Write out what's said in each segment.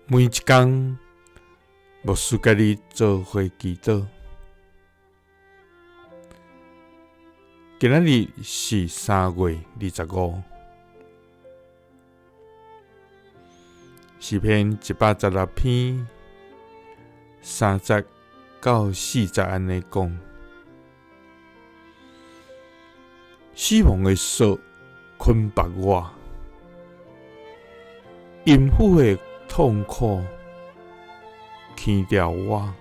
每一工，牧師佮你做伙祈禱。今仔日是3月25，詩篇116篇3節到4節按呢講：死亡的索捆縛我，陰府的痛苦牽牢我，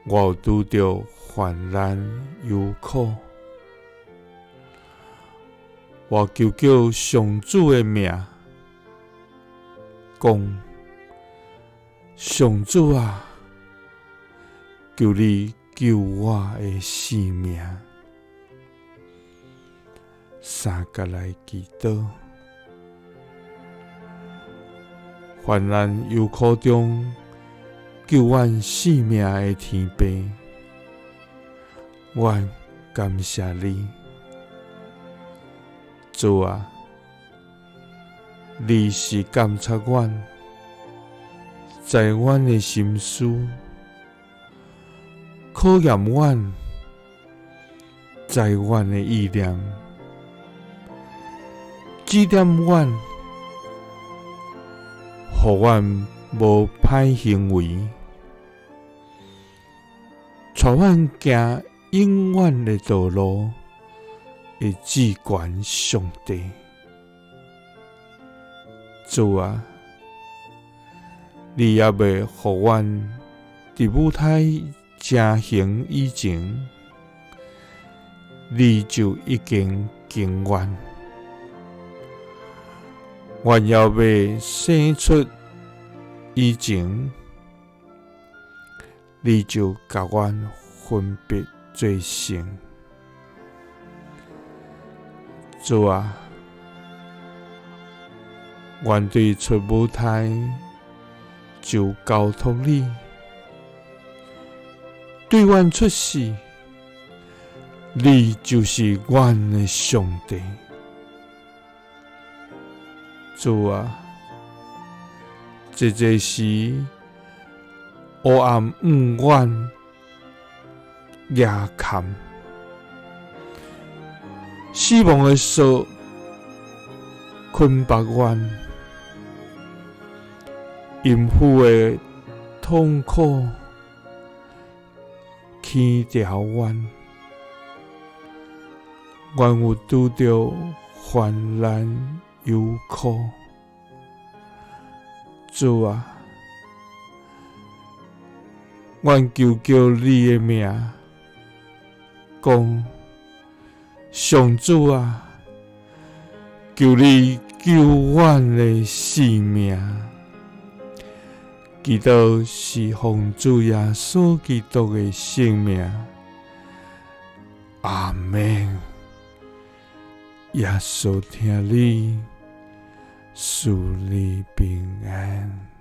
我有拄著患難憂苦，我求叫上主的名，講：上主啊，求你救我的性命。三角來祈禱。患難憂苦中救阮性命的天父，阮感謝你，主啊，你是監察阮，知阮的心思，考驗阮，知阮的意念，指點阮。予阮無歹行為，帶阮行永遠的道路的至懸上帝。主啊，你猶未予阮佇母胎成形以前，你就已經揀阮。阮猶未生出以前，你就共阮分別做聖。主啊，阮對出母胎就交託你，對阮出世，你就是阮的上帝。主啊，濟濟時黑暗向阮壓崁，死亡的索捆縛阮，陰府的痛苦牽牢阮，阮有拄著患難憂苦，主啊，阮求叫你的名，講：上主啊，求你救阮的性命。祈禱是奉主耶穌基督的聖名，阿們。耶穌疼你，賜你平安。